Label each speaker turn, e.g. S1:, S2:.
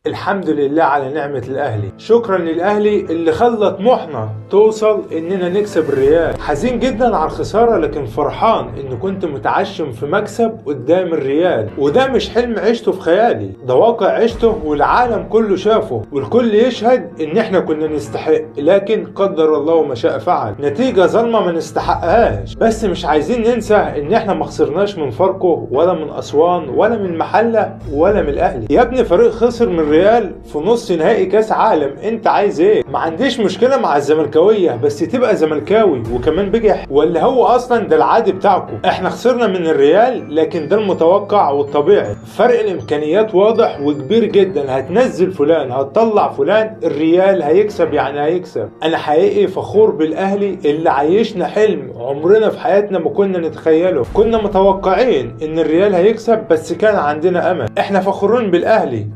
S1: الحمد لله على نعمة الأهلي. شكرا للأهلي اللي خلى طموحنا توصل إننا نكسب الريال. حزين جدا على الخسارة لكن فرحان إن كنت متعشم في مكسب قدام الريال، وده مش حلم عشته في خيالي، ده واقع عشته والعالم كله شافه والكل يشهد إن إحنا كنا نستحق، لكن قدر الله ما شاء فعل. نتيجة ظلمة ما نستحقهاش، بس مش عايزين ننسى إن إحنا ما خسرناش من فاركو ولا من أسوان ولا من محلة ولا من الأهلي. يا ابني فريق خسر من الريال في نص نهائي كاس عالم، انت عايز ايه؟ ما عنديش مشكلة مع الزملكاويه، بس تبقى زملكاوي وكمان بجح، ولا هو اصلا ده العادي بتاعكم؟ احنا خسرنا من الريال لكن ده المتوقع والطبيعي، فرق الامكانيات واضح وكبير جدا، هتنزل فلان هتطلع فلان، الريال هيكسب يعني هيكسب. انا حقيقي فخور بالاهلي اللي عايشنا حلم عمرنا في حياتنا ما كنا نتخيله. كنا متوقعين ان الريال هيكسب بس كان عندنا امل. احنا فخورين بالاهلي